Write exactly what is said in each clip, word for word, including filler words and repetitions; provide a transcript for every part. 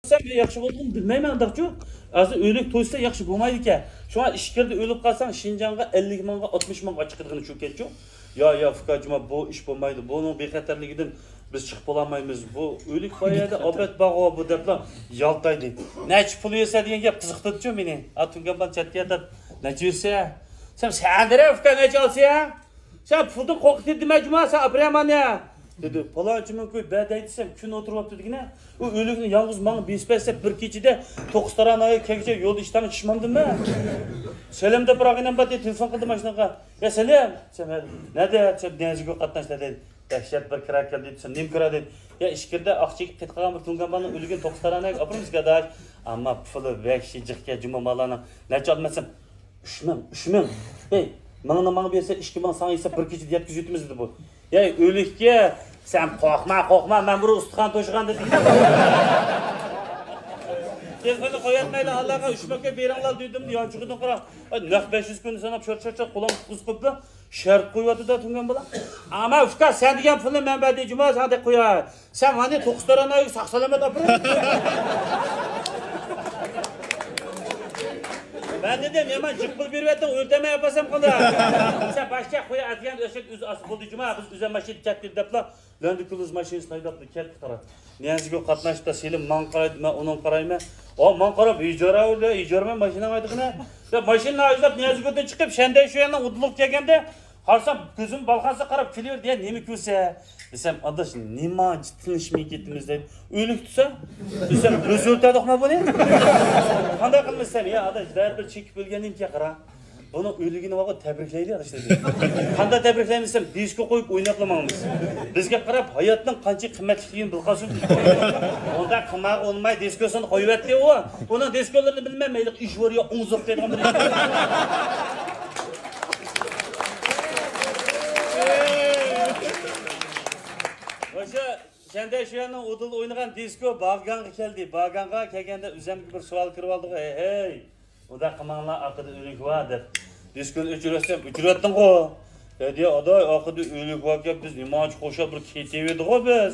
سەن ياخشى بولدۇڭمۇ بىلمەيمەن ئانداقچۇ. ھازىر ئۆلۈك تويسا ياخشى بولمايدىكەن. شۇڭا ئىچكىرىدە ئۆلۈپ قالساڭ شىنجاڭغا ئەللىك مىڭغا، ئاتمىش مىڭغا چىقىدىغىنى شۇ كەتچۇ. يا، يا، ئۇكا جۇما، بۇ ئىش بولمايدۇ. بۇنىڭ بىخەتەرلىكىدىن بىز چىقىپ بولالمايمىز. بۇ ئۆلۈك بايەدە ئاپەت بارغۇ بۇ دەپلا يالتايدى. نەچچە پۇل يېسە دېگەن گەپ قىزىقتۇرىدىچۇ مېنى. ئا، تۇڭگان بالام چەتكە ياتىدۇ. نەچچە يېسە؟ سەن سەندىرە ئۇكا نەچچە ئالسا يا؟ سەن پۇلدىن قورقۇپ دېمە جۇما، سەن ئاپىرىمانە. دېدى، پالانچى مىڭ كوي بەدەي دېسەم، كۈن ئولتۇرۇۋاپتۇ دېگىنە. ئۇ ئۆلۈكنى يالغۇز ماڭا بېسىپ بەرسە، بىر كېچىدە توققۇز تارانايغا كەلگۈچە يولدا ئىشتانغا چىشمامدىم مەن. سەلەم دەپ راغىنەم بار دېدى، تېلېفون قىلدى ماشىنىغا. يا سەلەم، سەن نەدە؟ سەن نەنجىگۈل قاتناشتا دېدى. دەھشەت بىر كىرا كەلدى دېسەم، نېمە كىرا دېدى. يا ئىچكىرىدە ئاق چېكىپ قېتىپ قالغان بىر تۇڭگان بالىنىڭ ئۆلۈكىنى توققۇز تارانايغا ئاپىرىمىزكەن ئاداش. ئەمما پۇلى ۋەھشىي جىقكەن جۇما ماللارنىڭ. نەچچە ئالدىم دېسەم، ئۈچ مىڭ، ئۈچ مىڭ. ھەي، مىڭنى ماڭا بەرسە، ئىككى مىڭ ساڭا يېسە، بىر كېچىدە يەتكۈزۈۋېتىمىز دېدى بۇ. يەي ئۆلۈككە، سەن قورقما، قورقما، مەن بىر ئۇستىخان توشۇغان دېدىم. تېلېفوننى قويۇۋەتمەيلا، ئاللاغا ئۈچ مىڭ كوي بېرىڭلار دېدىم، يانچۇقىدىن قارا. ئاي، نەق بەش يۈز كوينى ساناپ، چارت، چارت، چارت، قولۇمغا قىزىقىپلا، شەرت قويۇۋاتىدۇ تۇڭگان بالا. ئەمما ئۇكا، سەن دېگەن پۇلنى مەن بەردىم جۇما، ساڭا دەپ قوياي. سەن مانا توققۇز تارانايغا ساق-سالامەت ئاپىرىڭ. مەن دېدىم، يامان جىق پۇل بېرىۋەتتىڭ، ئۆرتەمەي ئاپارسام قانداق؟ سەن باشقا قويا ئەتىگەن ئۆشەك ئۆز ئاستى بولدى جۇما، بىز ئۆزەم ماشىنا كەتتى دەپلا، لاند كروزېر ماشىنىسىنى ھەيدەپلا كەتتى قارا. نىيازگۈل قاتناشتا سېلىم ماڭا قارايدۇ، مەن ئۇنىڭغا قارايمەن. ئا، ماڭا قاراپ، ھىجارە ئۆيدە، ھىجارە مەن ماشىناڭ ھەيدىغىنە. دەپ ماشىنىنى ھەيدەپ نىيازگۈلدىن چىقىپ، شەندەي شۇيەننىڭ ئۇدۇلىغا كەلگەندە، قارىسام، كۆزۈم بالخانسا قاراپ كېلىۋېرىدۇ، يا نېمە كۆرسە؟ دېسەم، ئاداش، نېمانچە تىنچمىي كېتىمىز دەيدۇ. ئۆلۈك دېسە؟ دېسەم، بىز ئۆلتۈردۇقمۇ بۇنى؟ قانداق قىلىمىز دېسەم، يا ئاداش، بەرىبىر چېكىپ ئۆلگەندىن كېيىن قارا. بۇنىڭ ئۆلۈكىنى بارغۇ تەبرىكلەيلى، ئاداش دېدى. قانداق تەبرىكلەيمىز دېسەم، دىسكو قويۇپ ئويناپلا ماڭىمىز. بىزگە قاراپ، ھاياتنىڭ قانچىلىك قىممەتلىكلىكىنى بىل قالسۇن. ئۇنداق قىلماغا ئۇنىماي، دىسكوسىنى قويۇۋەتتى ئۇ. ئۇنىڭ دىسكولىرىنى بىلمەي، مەيلى ئىش ۋورىيا ئوڭزۇق دەيدىغان بىر ئىش. ئاشۇ شەندەي شۇيەننىڭ ئۇدۇلدا ئوينىغان دىسكو باگانغا كەلدى. باگانغا كەلگەندە ئۆزەمگە بىر سوئال كىرىۋالدىغۇ، ھەي، ھەي، ئۇنداق قىلماڭلار، ئارقىدا ئۆلۈك بار دەپ. دىسكونى ئۆچۈرۈۋەتسەم، ئۆچۈرۈۋەتتىڭغۇ دەيدۇ. يا ئاداي، ئارقىدا ئۆلۈك باركەن، بىز نېمانچە قورشاپ بىر كېتىۋىدىغۇ بىز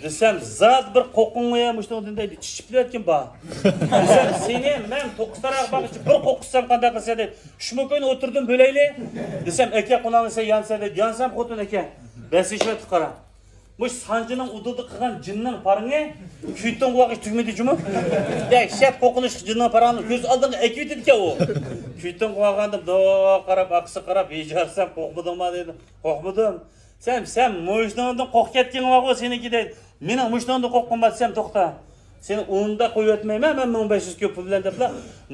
دېسەم، زادى بىر قورقۇڭغۇ يا مۇشۇنىڭدىن دەيدۇ، چىشىپ كېلىۋەتكىن بار دېسەم، سېنى مەن توققۇز تاراغا بارغۇچە بىر قورقۇتسام قانداق قىلىسەن دەيدۇ. ئۈچ مىڭ كوينى ئوتتۇرىدىن بۆلەيلى دېسەم، ئەكە قۇلاقنى سەن يانسا دەيدۇ. يانسام خوتۇن ئەكە، بەسلىشىۋەتتى قارا. مۇشۇ سانجىنىڭ ئۇدۇلدا قىلغان جىننىڭ پارىڭى كۈيتۈڭ قۇۋاققا تۈگمىدى جۇمۇ. دەھشەت قورقۇنچلۇق جىننىڭ پارىڭىنى كۆز ئالدىڭغا ئەكىۋېتىدىكەن ئۇ. كۈيتۈڭ قۇۋاققا دوغا قاراپ، ئاقسىغا قاراپ، ھىجارسام قورقمىدىڭما دېدى. قورقمىدىم. سەن، سەن مۇشۇنىڭدىن قورقۇپ كەتكىنىڭ بارغۇ سېنىڭكى دەيدۇ. مېنىڭ مۇشۇنىڭدىن قورققۇم بار دېسەم، توختا. سېنى ئۇندا قويۇۋەتمەيمەن مەن مىڭ بەش يۈز كوي پۇل بىلەن دەپلا،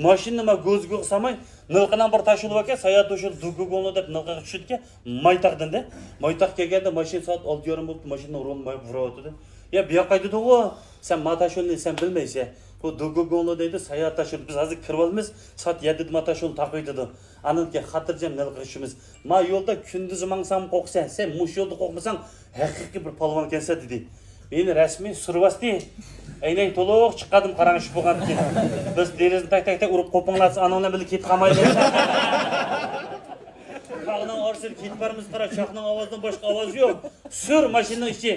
ماشىنىنى ما گوزگوغا سالماي، نىلقىنىڭ بىر تاشيولى باركەن، ساياھەت توشۇلۇپ دۇگۇگۇڭلۇ دەپ نىلقىغا چۈشىدىكەن. مايتاغدىن دە. مايتاغ كەلگەندە ماشىنا سائەت ئالتە يېرىم بولۇپتۇ، ماشىنىنىڭ رولىنى ماياققا ئۇرۇۋاتىدۇ. يا بۇ ياققا ھەيدىدىغۇ، سەن ما تاشيولنى سەن بىلمەيسەن. بۇ دۇگۇگۇڭلۇ دەيدۇ، ساياھەت تاشيولى. بىز ھازىر كىرىۋالىمىز، سائەت يەتتىدە ما تاشيولنى تاقىۋېتىدۇ. ئاندىن كېيىن خاتىرجەم نىلقىغا چۈشىمىز. ما يولدا كۈندۈزى ماڭساڭمۇ قورقىسەن، سەن مۇشۇ يولدا قورقمىساڭ ھەقىقىي بىر پالۋانكەنسەن دېدى. مېنى رەسمىي سۈرۈۋاستى. ئەينەك تولۇق چىقاردىم، قاراڭغۇ بولغاندىكىن. بىز دېرىزىنى تەك تەك تەك ئۇرۇپ قوپۇڭلار دېسە، ئانىڭ بىلەن بىللە كېتىپ قالمايلى. تاغنىڭ ئارىسىدا كېتىپ بارىمىز، قارا، چاقنىڭ ئاۋازىدىن باشقا ئاۋاز يوق. سۈر ماشىنىنىڭ ئىچى.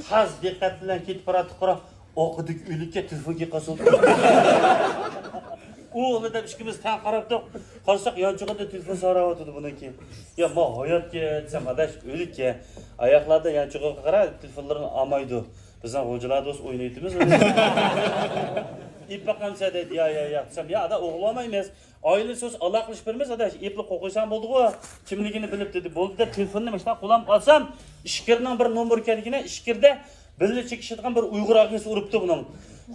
تاز دىققەت بىلەن كېتىپ باراتتۇق، قارا. ئارقىدىكى ئۆلۈككە تېلېفون كېلىپ قالسا. ئوغلى دەپ ئىككىمىز تەڭ قاراپتۇق. قارىساق يانچۇقىدا تېلېفون ساراۋاتىدۇ بۇنىڭكى. يا ما ھاياتكەن دېسەم، ئاداش ئۆلۈككەن. ئاياقلاردا يانچۇقىغا قارا، تېلېفونلىرىنى ئالمايدۇ. بىزنىڭ غوجىلاردا بولسا ئوينايتتىمىز. ئېپ باقامسەن دەيدۇ. يا، يا، يا دېسەم، يا ئادا، ئوغرىلاپ ئالمايمىز. ئائىلە سۆز ئالاقىلىشىپ بېرىمىز ئاداش، ئېپلا قوقۇيساڭ بولدىغۇ، كىملىكىنى بىلىپ دېدى. بولدى دەپ تېلېفوننى مۇشۇنداق قولۇمغا ئالسام، ئىچكىرىنىڭ بىر نومۇرى كەلگىنە، ئىچكىرىدە بىللە چېكىشىدىغان بىر ئۇيغۇر ئاكىسى ئۇرۇپتۇ بۇنىڭ.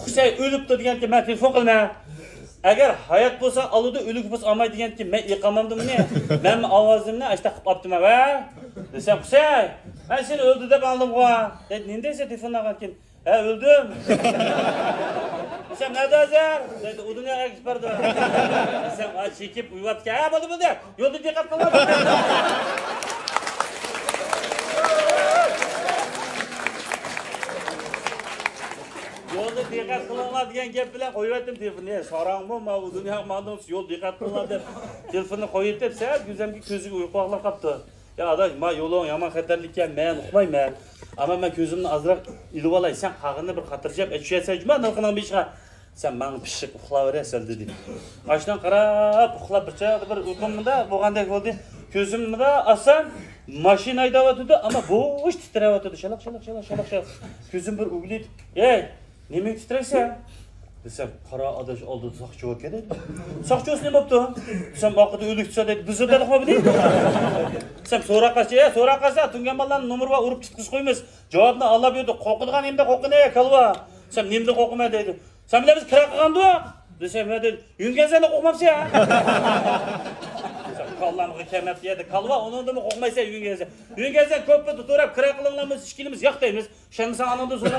خۇسەي ئۆلۈپتۇ دېگەنتى، مەن تېلېفون قىلىمەن. ئەگەر ھايات بولسا ئالىدۇ، ئۆلۈك بولسا ئالماي دېگەنتى، مەن ئېقالمامدىم بۇنى. مەنمۇ ئاۋازىمنى ئاشتاق قىلىپ ئاپتىمەن، ۋە دېسەم، خۇسەي، مەن سېنى ئۆلدى دەپ ئاڭلىدىمغۇ دەيدۇ. نېمە دەيسەن تېلېفوندىن ئاڭلىغاندىكىن؟ ھە، ئۆلدۈم دېسەم، نەدە ھازىر دەيدۇ. ئۇ دۇنياغا ئەگىشىپ بارىدۇ دېسەم، ئا، چېكىپ ئۇيۇۋاتىدىكەن. ھە، بولدى، بولدى، يولدا دىققەت قىلىڭلار. يولدا دىققەت قىلىڭلار دېگەن گەپ بىلەن قويۇۋەتتىم تېلېفوننى. ساراڭمۇ، ما ئۇ دۇنياغا ماڭدىڭ، يولدا دىققەت قىلىڭلار دەپ تېلېفوننى قويۇۋېتىپ، سەل كۆزۈمگە، كۆزىگە ئۇيقۇ ئاغلاپ قاپتۇ. يا ئاداش، ما يولۇڭ يامان خەتەرلىككەن، مەن ئۇقمايمەن. ئەمما مەن كۆزۈمنى ئازراق ئېلىۋالاي، سەن قالغىنىنى بىر خاتىرجەم ئېچىۋەرسەن جۇما نىلقىنىڭ بېشىغا. سەن ماڭا پىششىق ئۇخلاۋەرەسەن دېدى. ئاشۇنىڭغا قاراپ ئۇخلاپ بىر چاغدا بىر ئۇيقۇم مۇندا بولغاندەك بولدى. كۆزۈم مۇندا ئاچسام، ماشىنا ھەيدەۋاتىدۇ، ئەمما بوش تىترەۋاتىدۇ. شالاق شالاق شالاق شالاق شالاق. كۆزۈم بىر ئۆگلىدى. ئەي، نېمىگە تىترەيسەن؟ دېسەم، قارا ئاداش ئالدىدا ساقچى باركەن دەيدۇ. ساقچى بولسا نېمە بوپتۇ؟ دېسەم، ئارقىدا ئۆلۈك تۇرسا دەيدۇ، بىز ئۆتەلىقما بۇنى؟ دېسەم، سوراق قاچا، يا سوراق قاچا، تۇڭگان بالىلارنى نومۇر بار ئۇرۇپ تۇتقۇزۇپ قويىمىز. جاۋابنى ئاڭلاپ يۈردى، قورقىدىغان نېمىدىن قورقىدۇ، كالۋا؟ دېسەم، نېمىدىن قورقىمەن دەيدۇ. سەن بىلەن بىز كىرا قىلغاندۇق؟ دېسەم، ھە دەيدۇ. يۈڭگەنزەندىن قورقمامسەن ھە؟ دېسەم، كاللامغا كەلمەپتۇ يەردە، كالۋا، ئۇنىڭدىنمۇ قورقمايسەن يۈڭگەنزە. يۈڭگەنزە كۆپپىدە تۇراپ، كىرا قىلىڭلارمۇ ئىككىلىمىز ياق دەيمىز. ئىشەنمىسەڭ ئاناڭدىن سورا.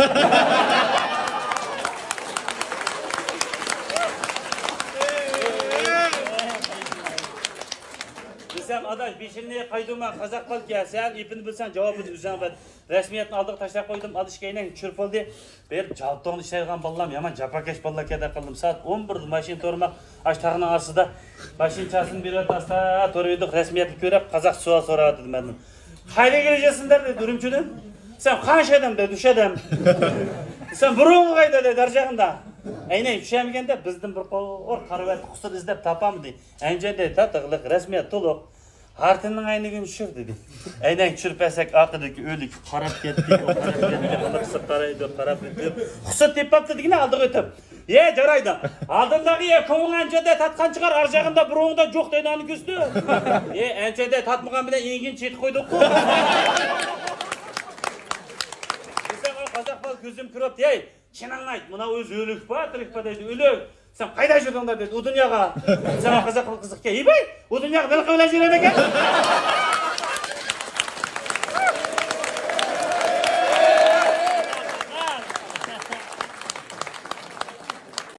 دېسەم، ئاداش، بېشىمنى قايدۇرما، قازاق بالىكەن، سەن ئېپىنى بىلسەڭ، جاۋابىنى ئۆزۈڭ بەر. رەسمىيەتنى ئالدىغا تاشلاپ قويدۇم، ئادىشى كەينىڭ چۈرۈپ بولدى. بېرىپ جاۋابتوڭدا ئىشلەيدىغان بالىلام يامان جاپاكەش بالىلار كەدە قىلدىم. سائەت ئون بىردە ماشىنا تورماق ئاشۇ تاغنىڭ ئاستىدا ماشىنا چاسىنى بېرىۋەتتى، ئاستا تورۇيدۇق، رەسمىيەتنى كۆرۈپ، قازاق سوئال سوراۋاتىدۇ مەندىن. قايدا كېلىشەسىلەر دېدى، ئۈرۈمچىدىن. دېسەم، قانشى ئادەم دېدى، ئۈچ ئادەم. دېسەم، بۇرۇنغى قايدا دېدى، ھەر چاغىندا. ئەينەن چۈشەلمىگەندە بىزدىن بىر قۇر قارىۋەتتى، قۇسۇر ئىزدەپ تاپالمىدى. ئەنجەندە تاتىقلىق، رەسمىيەت تولۇق. ھارتىننىڭ ئەينىكىنى چۈشۈر دېدى. ئەينەك چۈشۈرۈپ بەرسەك ئارقىدىكى ئۆلۈك قاراپ كەتتى، ئۇ قاراپ كەتتى، قىلىقسىز قارايدۇ، قاراپ ئۆتۈپ. قۇسۇر تېپىپتۇ دېگىنە ئالدىغا ئۆتۈپ. يە جارايدۇ. ئالدىمداقى يە كوڭ ئەنجەندە تاتقان چىقار، ئارجاغىندا بۇرۇندا جوق دەيدىغاننى كۆرسىتىپ. يە ئەنجەندە تاتمىغان بىلەن ئېڭىكىنى چېتىپ قويدۇققۇ. دېسەم، ئۇ قازاق بالا كۆزۈم كۆرۈپ، يەي، چىنىڭنى ئېيت، مانا ئۆزى ئۆلۈك بار، تىرىك بار دەيدۇ، ئۆلۈك. سەن قايدا يۈردۈڭ دەيدۇ، ئۇ دۇنياغا. سەن قىزىق قىزىق ئىكەن، ھىباي، ئۇ دۇنياغا نېمە قىلىپ يۈرەمەن ئىكەن؟